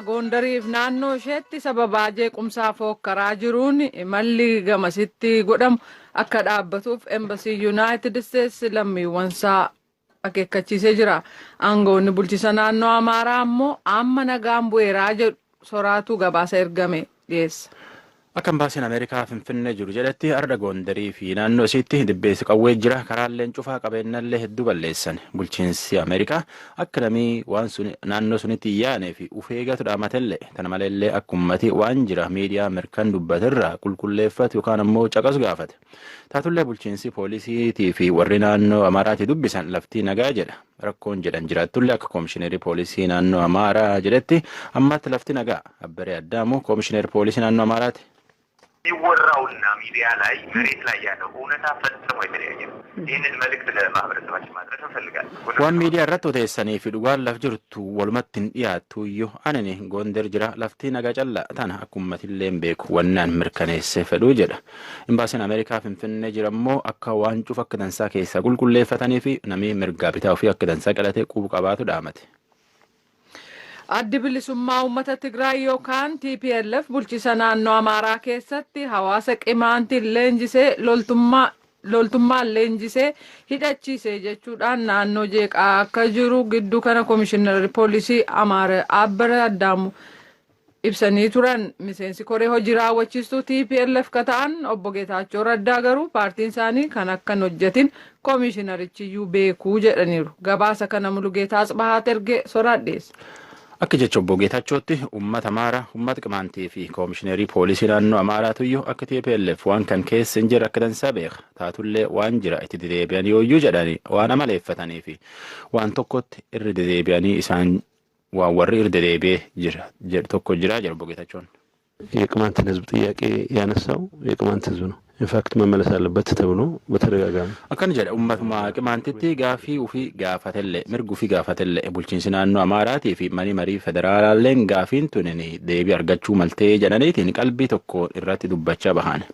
Gondariif naannoo isheetti sababaa jeequmsaa fookkaraa jiruun imalli gamasitti godhamu akka dhaabbatuuf Embasii Yuunaayitid Isteetsi lammiiwwansaa akeekkachiisee jira. Aangawoonni bulchiisa naannoo Amaaraa ammoo amma nagaan bu'eeraa jedhu. Soraatu gabaasa ergame dhiyeessa. Akka imbaasiin Ameerikaa Finfinnee jiru jedhetti, arda Goondarii fi naannoo isiitti dibbeessi qawwee jira, karaalleen cufaa, qabeenyallee hedduu balleessan. Bulchiinsi Ameerikaa akka namii waan sun naannoo sunitti hin yaanee fi uf eegatu dhaamatellee, tana maleellee akka ummati waan jira miidiyaa mirkan dubbatirraa qulqulleeffatu yookaan ammoo caqasu gaafate. Taatullee bulchiinsi poolisiitii fi warri naannoo Amaaraatti dubbisan laftii nagaa jedha. Rakkoon jedhan jiraattullee, akka koomishineerii poolisii naannoo Amaaraa jedhetti ammatti lafti nagaa. Abbaree Addaamu koomishineerii poolisii naannoo Amaaraati. የሚወራውና ሚዲያ ላይ መሬት ላይ ያለው እውነታ ፈጽሞ የተለያየ ነው። ይህንን መልእክት ለማህበረሰባችን ማድረስ እንፈልጋለን። Waan miidiyaa irratti odeessanii fi dhugaan laf jirtu walumatti hin dhiyaattu iyyuu. Anini Gondar jira, lafti nagaa callaa, tana akka uummatillee hin beeku wannaan mirkaneessee fedhuu jedha. Imbaasiin Ameerikaa Finfinnee jira immoo akka waan cufa akka dansaa keessaa qulqulleeffatanii fi namni mirgaa bitaa ofii akka dansaa qalatee qubu qabaatu dhaamate. Addi Bilisummaa Uummata Tigraay yookaan TPLF bulchiisa naannoo Amaaraa keessatti hawaasa Qimaantiin leenjisee, loltummaan leenjisee hidhachiise jechuudhaan naannoo jeeqaa akka jiru gidduu kana Komishinarri Poolisii Amaara Abbara Addaamu ibsanii turan. Miseensi koree hojii raawwachiistuu TPLF ka ta'an obbo Geetaachoo Raddaa garuu paartiin isaanii kan akka hin hojjetin komishinarichiyyuu beekuu jedhaniiru. Gabaasa kana Mulugeetaa Atsbahaat ergee soraat dhiyeessa. Akka jecha obbo Geetachootti, uummata Amaaraa, uummata Qimaantii fi koomishineerii poolisii naannoo Amaaraatu iyyuu akka TPLF waan kan keessa hin jirre akka dansaa beeka. Taatullee waan jira itti dedeebi'anii yooyyuu jedhanii waan amaleeffatanii fi waan tokkotti irra dedeebi'anii isaan waan warri irra dedeebi'ee jira jedhu tokko jira jedhu obbo Geetachoon. የቅማንትን ህዝብ ጥያቄ ያነሳው የቅማንት ህዝብ ነው። ኢንፋክት መመለስ አለበት ተብሎ በተደጋጋሚ Akkana jedha: uummatuma Qimaantitti gaafii ufii gaafatellee, mirga ufii gaafatellee, bulchiinsi naannoo Amaaraatii fi mani marii federaalaalleen gaafiin tunin deebii argachuu maltee jedhaniitiin qalbii tokko irratti dubbachaa bahan.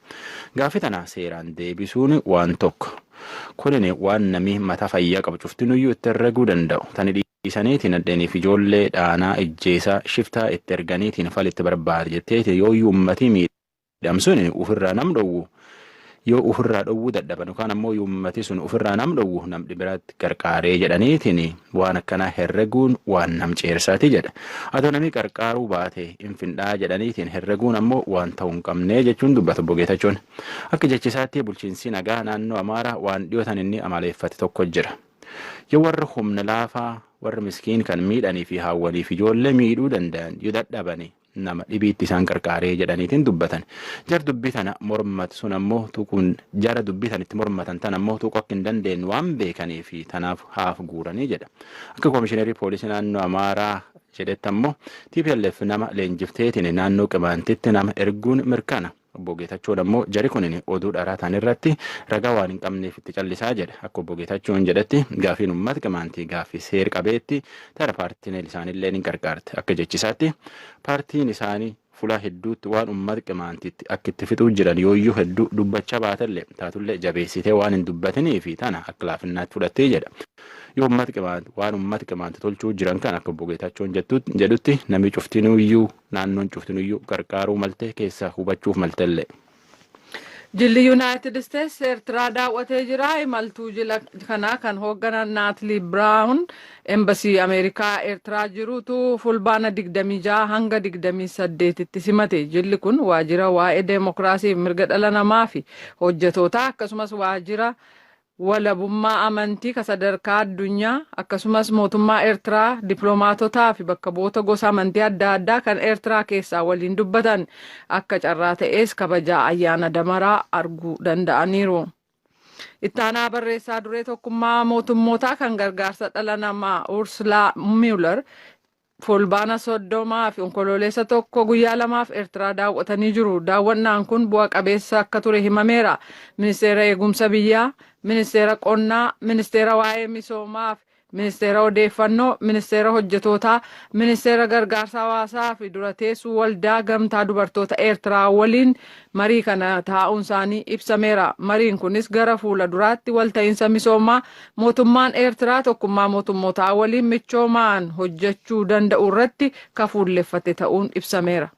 Gaafii tana seeraan deebisuun waan tokko. Kunin waan namni mataa fayyaa qabu cuftinuyyuu itti herreguu danda'u. Tani dhiisaniitiin nadheeniif ijoollee dhaanaa, ijjeesaa, shiftaa itti erganiitiin falitti barbaade jetteeti yooyyuu uummatii miidhamsuun ofirraa nam dhowwu, yoo ofirraa dhowwuu dadhaban yookaan ammoo uummati sun ofirraa nam dhowwu namni biraatti qarqaaree jedhaniitiin waan akkanaa herreguun waan nam ceersaati jedha. Atoo namni qarqaaruu baate infindhaa jedhaniitiin herreguun ammoo waan ta'uu hin qabne jechuun dubbata obbo Geetachoon. Akka jechisaatti bulchiinsi nagaa naannoo Amaaraa waan dhiyootan inni amaleeffate tokko jira. Yoo warra humna laafaa, warra miskiin kan miidhanii fi haawwanii fi ijoollee miidhuu danda'an yoo dadhabani nama dhibiitti isaan qarqaaree jedhaniitiin dubbatan. Jar dubbii tana mormatu sun ammoo tuquun jara dubbii tan itti mormatan tan ammoo tuquu akka hin dandeenye waan beekanii fi tanaaf haaf guuranii jedha. Akka koomishinerii poolisii naannoo Amaaraa jedhetti ammoo TPLF nama leenjifteetiin naannoo Qimaantitti nama erguun mirkana. Obbo Geetachoon ammoo jari kunin oduu dharaa ta'an irratti ragaa waan hin qabneef itti callisaa jedha. Akka obbo Geetachoon jedhetti gaafiin uummata Qimaantii gaaffii seer qabeetti, tara paartiin isaaniillee ni qarqaarte. Akka jechisaatti paartiin isaanii fuula hedduutti waan uummata Qimaantitti akka itti fixuu jiran yooyyuu hedduu dubbachaa baatellee, taatullee jabeessitee waan hin dubbatinii fi tana akka laafinnaatti fudhattee jedha. Yoo uummata Qimaanti waan uummata Qimaanti tolchuu jiran kan akka obbo Geetachoon jedhutti namni cuftinuyyuu, naannoon cuftinuyyuu qarqaaruu maltee keessaa hubachuuf maltellee. Jilli Yuunaayitid Isteets Eertiraa daawwatee jira. Imaltuu jila kanaa kan hoogganan Naatilii Biraawun embasii Ameerikaa Eertiraa jirutu Fulbaana 26 hanga 28tti simate. Jilli kun waajjira waa'ee deemokiraasii fi mirga dhala namaa fi hojjetoota, akkasumas waajjira walabummaa amantii ka sadarkaa addunyaa, akkasumas mootummaa Eertiraa, dippiloomaatotaa fi bakka bu'oota gosa amantii adda addaa kan Eertiraa keessaa waliin dubbatan. Akka carraa ta'es kabajaa ayyaana Damaraa arguu danda'aniiru. Ittaanaa barreessaa duree Tokkummaa Mootummootaa kan gargaarsa dhala namaa Ursula Mueller Fulbaana 30 fi Onkololeessa 1 guyyaa 2f Eertiraa daawwatanii jiru. Daawwannaan kun bu'a qabeessa akka ture himameera. Ministeera eegumsa biyyaa, ministeera qonnaa, ministeera waa'ee misoomaa fi Ministeera odeeffannoo, ministeera hojjetootaa, ministeera gargaarsa hawaasaa fi dura teessuu waldaa gamtaa dubartoota Eertiraa waliin marii kana taa'uun isaanii ibsameera. Mariin kunis gara fuula duraatti walta'iinsa misoomaa mootummaan Eertiraa tokkummaa mootummootaa waliin michoomaan hojjechuu danda'u irratti ka fuulleffate ta'uun ibsameera.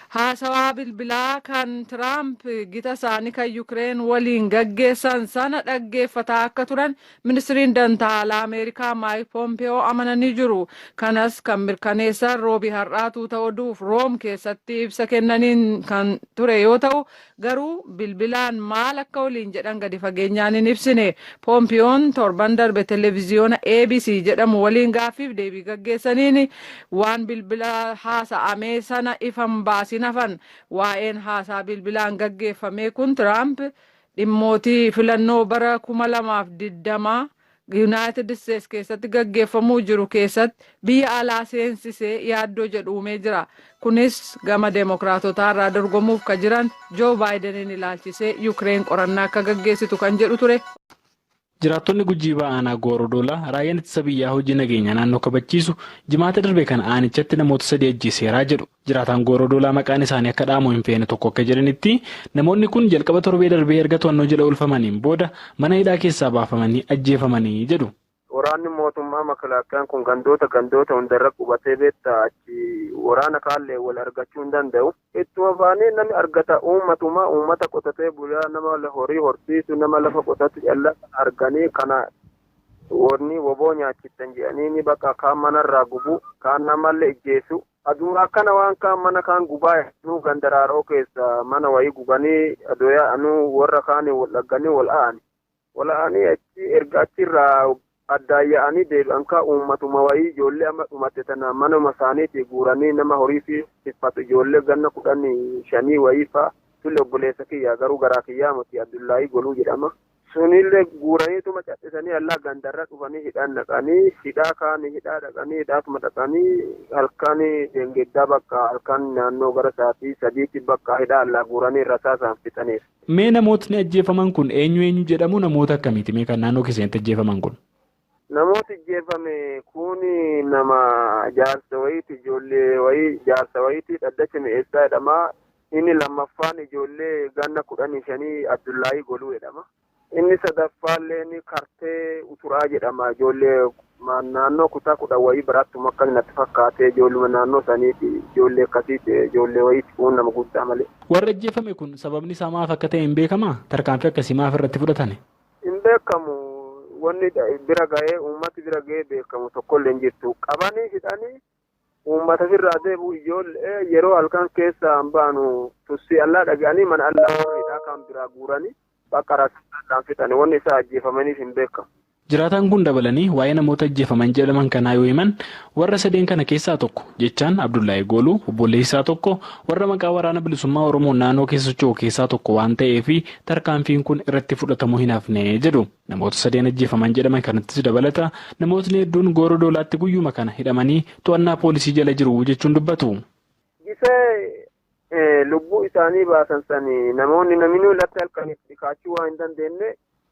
Haasawaa bilbilaa kan Tiraamp gita isaanii kan Yukireen waliin gaggeessan sana dhaggeeffataa akka turan ministiriin dantaa alaa Ameerikaa Maayik Poompeyoo amananii jiru. Kanas kan mirkaneessan Roobii har'aa tuuta oduuf Room keessatti ibsa kennaniin kan ture yoo ta'u, garuu bilbilaan maal akka waliin jedhan gadi fageenyaan hin ibsine. Poompeyoon torban darbe televiziyoona ABC jedhamu waliin gaaffiif deebii gaggeessaniin waan bilbila haasa'ame sana ifan baasin hafan. Waa'een haasaa bilbilaan gaggeeffame kun Tiraamp dhimmootii filannoo bara 2020 Yuunaayitid Isteets keessatti gaggeeffamuu jiru keessatti biyya alaa seensisee yaaddoo jedhu uumee jira. Kunis gama Deemokiraatotaa irraa dorgomuuf ka jiran Joo Baayideniin ilaalchisee Yukireen qorannaa akka gaggeessitu kan jedhu ture. Jiraattonni Gujii Ba'aanaa Goorodoolaa raayyaan ittisa biyyaa hojii nageenya naannoo kabachiisu jimaata darbe kana aanichatti namoota 3 ajjeeseeraa jedhu. Jiraataan Goorodoolaa maqaan isaanii akka dhaamu hin feene tokko akka jedhanitti, namoonni kun jalqaba torbee darbee erga to'annoo jala oolfamaniin booda mana hidhaa keessaa baafamanii ajjeefamanii jedhu. Waraanni mootummaa makalaakkaan kun gandoota gandoota hundarra qubatee beektaa, achi waraana kaallee wal argachuu hin danda'u. Ittuma baanee namni argata uummatuma, uummata qotatee bulaa, nama horii horsiisu, nama lafa qotatu callaa arganii, kana wanni woboo nyaachiftan jedhanii ni bakka kaan manarraa gubu, kaan namallee ijjeessu. Aduun akkana waan kaan mana kaan gubaa nu gandaraaroo keessa mana wayii gubanii adoyaa anuu warra kaanii wal dhagganii wal a'ani. Wal a'anii achi erga achirraa addaan yaa'anii deebi'an kaa uummatuma wayii ijoollee amma dhumate tana manuma isaaniitii guuranii, nama horii fi tiffatu, ijoollee ganna 15 wayii fa'a tulle, obboleessa kiyyaa garuu garaa kiyyaa miti, Abdullaahii Goluu jedhama. Sunillee guuraniituma callisanii allaa gandarra dhufanii hidhaan dhaqanii, hidhaa kaanii hidhaa dhaqanii, hidhaatuma dhaqanii halkan deengeddaa bakka halkan naannoo gara sa'aatii 3tti bakka hidhaa allaa guuranii rasaasaan fixaniif. Mee namootni ajjeefaman kun eenyu eenyu jedhamu? Namoota akkamiiti mee kan naannoo keessatti ajjeefaman kun? Namooti ajjeefame kun nama jaarsa wayiiti, ijoollee wayii, jaarsa wayiiti, Dhaddacha Mi'eessaa jedhama. Inni lammaffaan ijoollee ganna 15 Abdullaahii Goluu jedhama. Inni sadaffaallee inni Kartee Uturaa jedhama. Ijoollee naannoo kutaa 10 wayii birattuma akka natti fakkaate, ijoolluma naannoo saniiti, ijoollee akkasiiti, ijoollee wayiiti kun, nama guddaa malee. Warri ajjeefame kun sababni isaa maaf akka ta'e hin beekamaa? Tarkaanfii akkasii maaf irratti fudhatame? Hin beekamu. Wanni bira ga'ee, uummati bira ga'ee beekamu tokkollee hin jirtu. Qabanii hidhanii uummata ofirraa deebi'u, ijoollee yeroo halkan keessa hin baanu tussii allaa dhaga'anii mana allaa hidhaa kan biraa guuranii bakka rasaasaan fixanii, wanni isaa ajjeefamaniif hin beekamu. Jiraataan kun dabalanii waa'ee namoota ajjeefaman jedhaman kanaa yoo himan, warra sadeen kana keessaa tokko jechaan Abdullaahii Gooluu obboleessaa tokko warra maqaa Waraana Bilisummaa Oromoo naannoo keessa socho'u keessaa tokko waan ta'eef tarkaanfiin kun irratti fudhatamuu hin hafne jedhu. Namoota sadeen ajjeefaman jedhaman kanattis dabalata namootni hedduun Gooroo Doolaatti guyyuma kana hidhamanii to'annaa poolisii jala jiru jechuun dubbatu. Gisee lubbuu isaanii baasan sanii namoonni naminuu lafti halkaniif dhikaachuu waan hin dandeenye,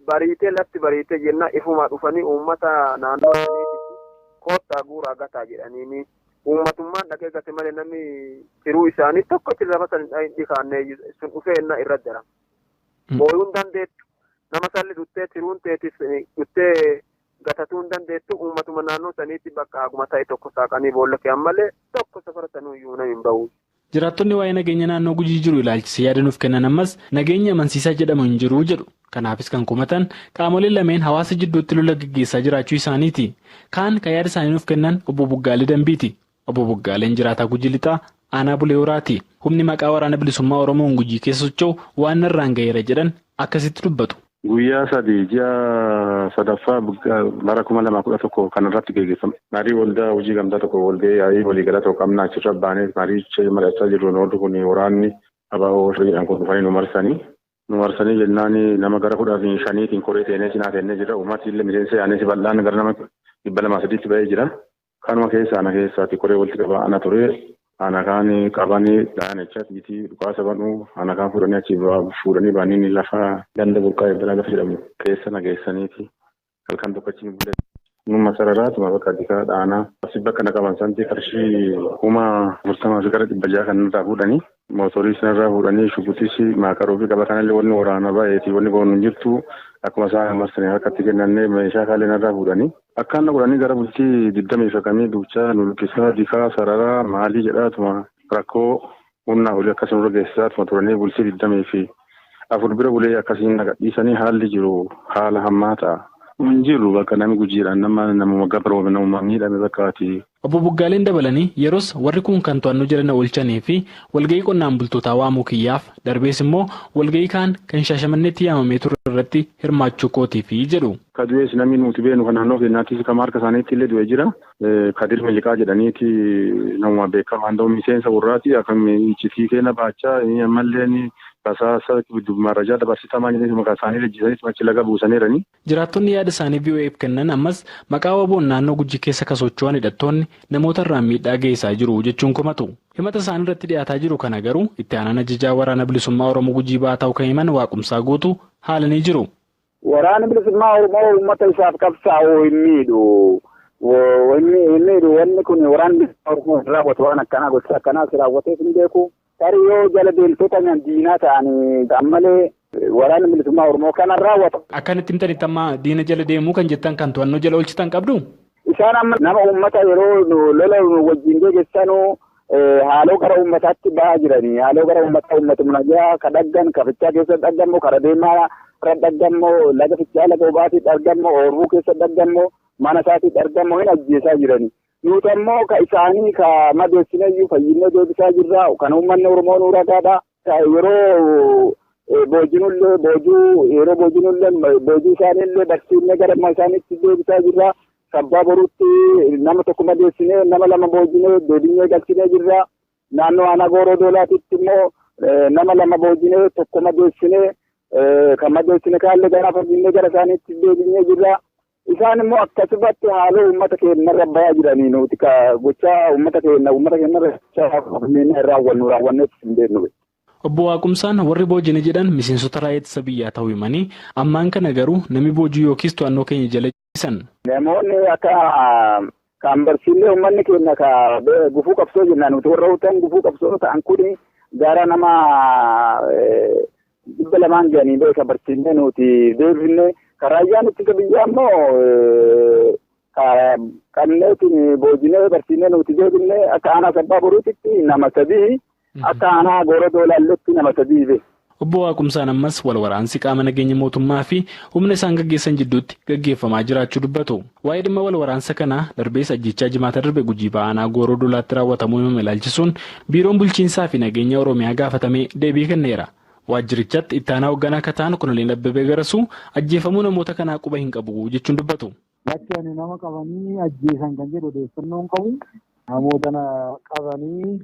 bariitee lafti bariitee jenna ifuma dhufanii uummata naannoo saniitti koottaa guuraa gataa jedhaniini uummatummaan dhaqee gate malee namni tiruu isaanii tokko itti lafa san hin dhikaanne sun dhufee enna irra jira. Booyuun dandeettu, nama salli dhuttee tiruun teetis dhuttee gatatuu hin dandeettu, uummatuma naannoo saniitti bakka haguma ta'e tokko saaqanii boolla kee'an malee tokko safara sanuu iyyuu nama hin bahu. Jiraattonni waa'ee nageenya naannoo Gujii jiru ilaalchisee yaada nuuf kennan ammas nageenya amansiisaa jedhamu hin jiru jedhu. Kanaafis kan komatan qaamoleen lameen hawaasa jidduutti lola gaggeessaa jiraachuu isaaniiti. Kaan kan yaada isaanii nuuf kennan obbo Buggaalee Dambiiti. Obbo Buggaaleen jiraataa Gujii Lixaa aanaa Bulee Horaati. Humni maqaa Waraana Bilisummaa Oromoon Gujii keessa socho'u waan irraan ga'eera jedhan akkasitti dubbatu. Guyyaa 3 ji'a sadaffaa bara 2011 kan irratti gaggeeffame. Marii waldaa hojii gamtaa tokko walgahii yaa'ii waliigalaa tokko qabna, achirra baanee mariicha mari'achaa jirru warri kun waraanni ABO jedhan kun dhufanii nu marsanii. Nu marsanii jennaan nama gara 15tiin koree seenee cinaa seennee jira. Uummati illee miseensa yaa'anii bal'aan gara nama 203tti ba'ee jira. Kanuma keessa ana keessaati koree walitti qabaa ana ture. Ana kaan qabanii dha'an jecha xiitii dhukaasa banuu, ana kaan fuudhanii achi fuudhanii baanii lafa ganda Burqaa Eebbalaa lafa jedhamu keessa nageessaniiti. Halkan tokko achi bulee. Numa sararaatuma bakka dikaa dhaanaa. Asii bakka naqaban santi qarshii 40,000 fi gara 600 kan nurraa fuudhanii. Mootorii sanarraa fuudhanii shukutis maakaroo fi qaba kanallee wanni waraana baay'eeti wanni boonu hin jirtu akkuma isaan marsanii harkatti kennannee meeshaa kaalee narraa fuudhanii. Akkaan na godhanii gara bultii 20 duuchaa nulqisaa dikaa sararaa maalii jedhaatuma rakkoo humnaa olii akkasuma irra geessisaatuma turanii bultii 24 bira bulee akkasiin nagadhiisanii haalli jiru haala hammaa ta'a. Hin jiru bakka namni gujiidhaan nama gabroome nama miidhame bakkaati. Obbo Buggaaleen dabalanii yeroos warri kun kan to'annoo jiran oolchanii fi walga'ii qonnaan bultootaa waamuu kiyyaaf darbees immoo walga'ii kaan kan Shaashamanneetti yaamamee ture irratti hirmaachuu kootiifi jedhu. Ka du'ees namni nuti beeknu kan naannoo keenyaattis kan harka isaaniitti illee du'ee jira. Kadir Miliqaa jedhaniiti namuma beekamaan ta'u miseensa warraati akkam iccitii keenya baachaa ammallee basaasa marajaa dabarsitamaa jedhanii maqaa isaanii leenjisanii achi laga buusaniirani. Jiraattonni yaada isaanii VOA'f kennan ammas maqaa waboon naannoo Gujii keessa kan socho'an hidhattoonni namoota irraan miidhaa geessisaa jiru jechuun komatu. Himata isaanii irratti dhiyaataa jiru kana garuu itti aanaan ajajaa waraana bilisummaa Oromoo Gujii ba'aa ta'uu kan himan Waaqumsaa Guutuu haala ni jiru. Waraana bilisummaa Oromoo uummata isaaf qabsaa'u hin miidhu. Hin miidhu wanni kun waraana bilisummaa Oromoo hin raawwatu waan akkanaa gocha akkanaas raawwateef hin beeku. Tarii yoo jala deemtota diinaa ta'anii ammalee waraana bilisummaa Oromoo kana raawwatu. Akkanatti himtanitti amma diina jala deemuu kan jettan kan to'annoo jala oolchitan qabdu? Isaan amma nama uummata yeroo lola wajjin geggeessanuu haaloo gara uummataatti ba'aa jiranii. Haaloo gara uummataa uummatuma nagaa ka dhaggan ka fichaa keessa dhaggammoo kara deemaa irra dhaggammoo laga fichaa laga obaatii dhaggammoo ooyiruu keessa dhaggammoo mana isaatii dhaggammoo hin ajjeesaa jiranii. Nuti ammoo ka isaanii ka madeessineyyuu fayyinee deebisaa jirra. Kan uummanni Oromoo nu ragaadha. Yeroo boojinullee boojuu yeroo boojinullee boojuu isaaniillee barsiifnee gara isaaniitti deebisaa jirra. Sabbaa boruutti nama tokko madeessinee nama lama boojinee deebinee galchinee jirra. Naannoo aanaa Gooroo Doolaatitti immoo nama lama boojinee tokko madeessinee kan madeessine kaallee gara fayyinee gara isaaniitti deebinee jirra. Isaan immoo akkasumatti haaloo uummata keenyarra bayaa jiranii nuti gochaa uummata keenyarra raawwannu raawwanneetti hin beeknu. Obbo Waaqumsaan warri boojine jedhan miseensota raayyaa ittisa biyyaa ta'uu himanii ammaan kana garuu namni boojii yookiis to'annoo keenya jala jiran. Namoonni akka kan barsiillee uummanni keenya ka gufuu qabsoo jennaan nuti warra hutan gufuu qabsoo ta'an kun gara nama 200 ga'anii beeka barsiillee nuti deebifne. Karaayyaan ittisa biyyaa immoo qabneetiin boojinee barsiinee nuti deebinne akka aanaa sabbaa boruutitti nama 3 akka aanaa Gooroo Doolaalletti nama 3 be. Obbo Waaqumsaan ammas wal waraansi qaama nageenya mootummaa fi humna isaan gaggeessan jidduutti gaggeeffamaa jiraachuu dubbatu. Waa'ee dhimma wal waraansa kanaa darbees ajjechaa jimaata darbe Gujii ba'aa Gooroo Doolaatti raawwatamuu himame ilaalchisuun biiroon bulchiinsaa fi nageenya Oromiyaa gaafatamee deebii kenneera. Waajjirichatti itti aanaa hoogganaa akka ta'an Koloneel Abbabee Garasuu ajjeefamuu namoota kanaa quba hin qabu jechuun dubbatu. Bakki ani nama qabanii ajjeesan kan jedhu odeeffannoo hin qabu. Namoota qabanii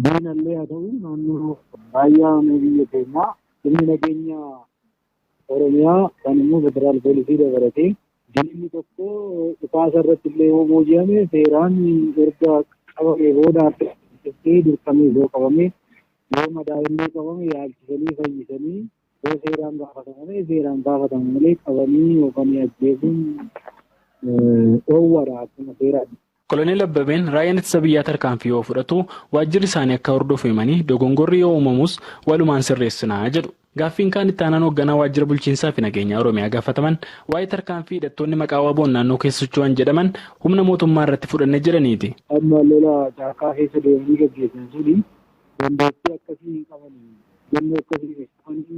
diinallee haa ta'u naannoo raayyaa biyya keenyaa humni nageenya Oromiyaa kan immoo federaal poolisii dabalatee diinni tokko dhukaasa irratti illee yoo booji'ame seeraan erga qabamee booda dirqamee yoo qabame yoo madaa'illee qabame yaalchisanii fayyisanii yoo seeraan gaafatamanii seeraan gaafatamu malee qabanii yookaan ajjeesuun dhoowwaadha akkuma seeraadha. Koloneel Abbabeen raayyaan ittisa biyyaa tarkaanfii yoo fudhatu waajjirri isaanii akka hordofu himanii dogongorri yoo uumamus walumaan sirreessinaa jedhu. Gaaffiin kaan itti aanaan hoogganaa waajjira bulchiinsaa fi nageenyaa Oromiyaa gaafataman waa'ee tarkaanfii hidhattoonni maqaa waboon naannoo keessa socho'an jedhaman humna mootummaa irratti fudhanne jedhaniiti. Amma lola caakkaa keessa deemanii gaggeessan suni dandeettii akkasii hin qaban jennee akkasii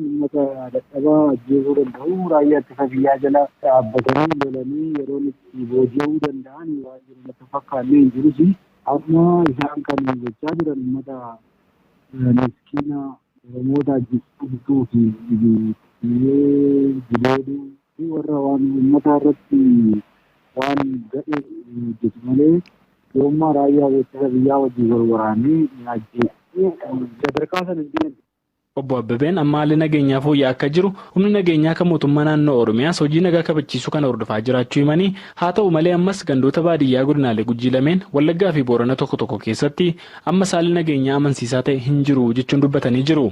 uummata dadhabaa ajjeesuu danda'u raayyaa ittisa biyyaa jala dhaabbatanii lolanii yeroo itti booji'uu danda'an waan jiru natti fakkaannee hin jirus amma isaan kan gochaa jiran uummata miskiina Oromoota ajjeesuu fi jireeduu fi warra waan uummata irratti waan gadhee hojjetu malee yoommaa raayyaa ittisa biyyaa wajjin wal waraanee ajjeesuu sadarkaa sana hin jiran. Obbo Abbabeen amma haalli nageenyaa fooyya'aa akka jiru humni nageenyaa kan mootummaa naannoo Oromiyaas hojii nagaa kabachiisuu kana hordofaa jiraachuu himanii haa ta'u malee ammas gandoota baadiyyaa godinaalee Gujii lameen Wallaggaa fi Boorana tokko tokko keessatti ammas haalli nageenyaa amansiisaa ta'e hin jiru jechuun dubbatanii jiru.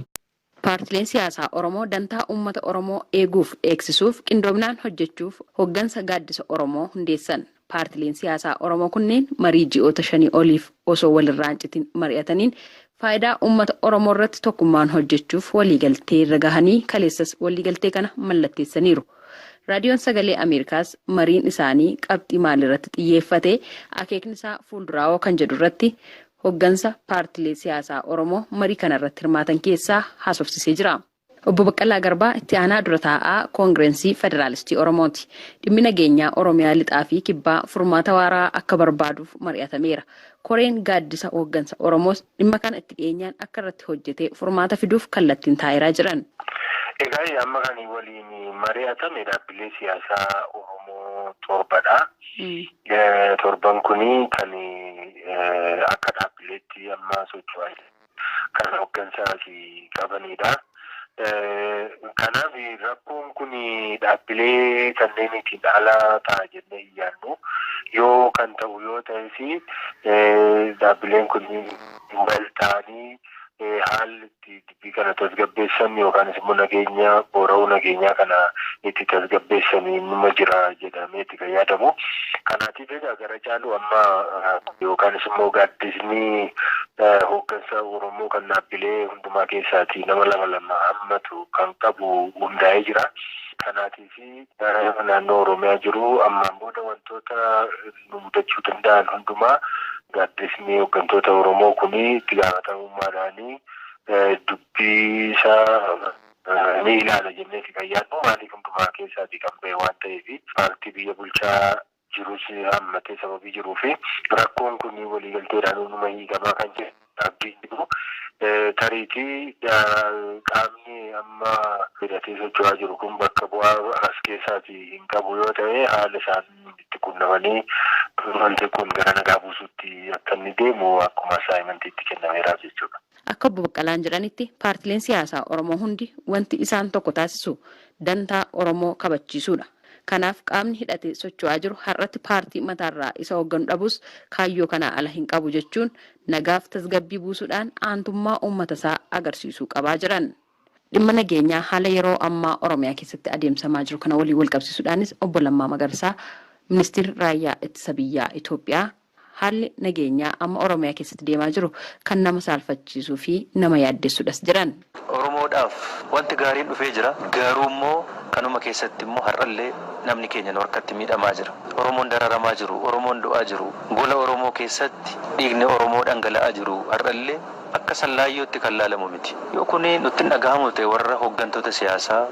Paartileen siyaasaa Oromoo dantaa uummata Oromoo eeguuf eegsisuuf qindoominaan hojjechuuf hooggansa gaaddisa Oromoo hundeessan. Paartileen siyaasaa Oromoo kunneen marii ji'oota 5 oliif osoo walirraa hin citin mari'ataniin faayidaa uummata Oromoo irratti tokkummaan hojjechuuf waliigaltee irra gahanii kaleessas waliigaltee kana mallatteessaniiru. Raadiyoon Sagalee Ameerikaas mariin isaanii qabxii maalirratti xiyyeeffate akeekni isaa fuulduraawoo kan jedhu irratti hoggansa paartilee siyaasaa Oromoo marii kanarratti hirmaatan keessaa haasofsiisee jira. Obbo Baqqalaa Garbaa itti aanaa dura taa'aa Koongirensii Federaalistii Oromooti. Dhimmi nageenyaa Oromiyaa lixaa fi kibbaa furmaata waaraa akka barbaaduuf mari'atameera. Koreen gaaddisa hooggansa Oromoos dhimma kana itti dhiyeenyaan akka irratti hojjetee furmaata fiduuf kallattiin taa'eeraa jiran. Egaa amma kan waliin mari'atame dhaabbilee siyaasaa Oromoo torbadha. Torban kuni kan akka dhaabbileetti amma socho'aa kan hooggansaa qabanidha. Kanaaf rakkoon kun dhaabbilee kanneen ittiin ala ta'a jennee hin yaadnu. Yoo kan ta'u yoo ta'es dhaabbileen kun wal ta'anii haalli itti dubbii kana tasgabbeessan yookaanis immoo nageenya boora'uu nageenyaa kana itti tasgabbeessan nima jira jedhamee itti kan yaadamu. Kanaatiif egaa gara caalu amma yookaanis immoo gaaddisni hooggansa Oromoo kan dhaabbilee hundumaa keessaati nama lama lama hammatu kan qabu hundaa'ee jira. Kanaatiif naannoo Oromiyaa jiru ammaan booda wantoota nu mudachuu danda'an hundumaa gaaddisni hooggantoota Oromoo kun itti gaafatamummaadhaan dubbii isaa ni ilaala jennee kan yaadnu maaliif hundumaa keessaatii kan ba'e waan ta'eef paartii biyya bulchaa jirus hammatee sababii jiruu fi rakkoon kun waliigalteedhaan uumama hiikamaa kan jiru abdiin jiru. Tariitii qaamni amma hidhatee socho'aa jiru kun bakka bu'aa as keessaatii hin qabu yoo ta'e haala isaan itti qunnamanii wanti kun gara nagaa buusuutti akka inni deemu akkuma assaayimantiitti kennameeraaf jechuudha. Akka Obbo Baqqalaan jedhanitti paartileen siyaasaa Oromoo hundi wanti isaan tokko taasisu dantaa Oromoo kabachiisuudha. Kanaaf qaamni hidhatee socho'aa jiru har'atti paartii mataarraa isa hoogganu dhabus kaayyoo kanaa ala hin qabu jechuun nagaaf tasgabbii buusuudhaan aantummaa uummata isaa agarsiisuu qabaa jiran. Dhimma nageenyaa haala yeroo ammaa Oromiyaa keessatti adeemsamaa jiru kana waliin walqabsiisuudhaanis Obbo Lammaa Magarsaa Ministeerri Raayyaa Ittisa Biyyaa Itoophiyaa haalli nageenyaa amma Oromiyaa keessatti deemaa jiru kan nama saalfachiisuu fi nama yaaddessuudhas jiran. Oromoodhaaf wanti gaariin dhufee jira. Garuu immoo kanuma keessatti immoo har'allee namni keenya nu harkatti miidhamaa jira. Oromoon dararamaa jiru, Oromoon du'aa jiru. Gola Oromoo keessatti dhiigni Oromoo dhangala'aa jiru. Har'allee akka sallaayyootti kan laalamu miti. Yoo kun nutti hin dhagahamu ta'e warra hooggantoota siyaasaa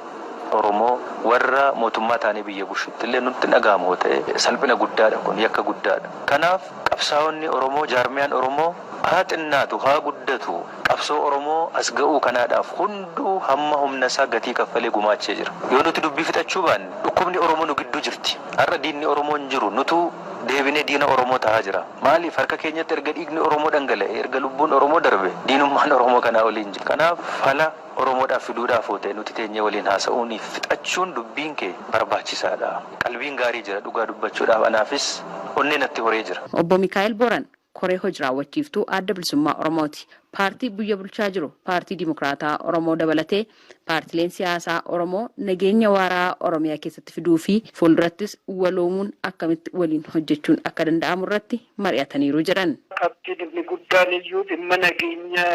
Oromoo warra mootummaa ta'anii biyya bulchutti illee nutti hin dhagahamu ta'e salphina guddaadha kun yakka guddaadha. Kanaaf qabsaa'onni Oromoo jaarmiyaan Oromoo haa xinnaatu haa guddatu qabsoo Oromoo as ga'uu kanaadhaaf hunduu hamma humna isaa gatii kaffalee gumaachee jira. Yoo nuti dubbii fixachuu baanne dhukkubni Oromoo nu gidduu jirti. Har'a diinni Oromoo hin jiru nutu deebinee diina Oromoo ta'aa jira. Maaliif harka keenyatti erga dhiigni Oromoo dhangala'e erga lubbuun Oromoo darbe diinummaan Oromoo kanaa waliin jira. Kanaaf fala Oromoodhaaf fiduudhaaf ta'e nuti teenyee waliin haasa'uun fixachuun dubbiin kee barbaachisaadha. Qalbiin gaarii jira dhugaa dubbachuudhaaf anaafis onneen natti horee jira. Obbo Mikaa'el Boran koree hojii raawwachiiftuu Adda Bilisummaa Oromooti. Paartii biyya bulchaa jiru Paartii Dimokiraataa Oromoo dabalatee paartileen siyaasaa Oromoo nageenya waaraa Oromiyaa keessatti fiduu fi fuuldurattis waloomuun akkamitti waliin hojjechuun akka danda'amu irratti mari'ataniiru jedhan. Qabxii dhimmi guddaan iyyuu dhimma nageenya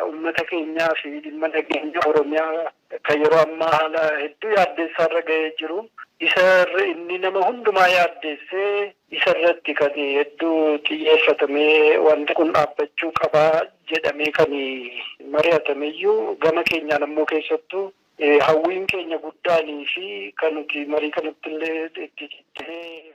uummata keenyaa fi dhimma nageenya Oromiyaa kan yeroo ammaa haala hedduu yaaddeessaa irra ga'ee jiru. Isa inni nama hundumaa yaaddeessee isa irratti kan hedduu xiyyeeffatamee wanti kun dhaabbachuu qabaa jedhamee kan mari'atame iyyuu gama keenyaan ammoo keessattuu hawwiin keenya guddaanii fi kan nuti marii kanatti illee itti cittee.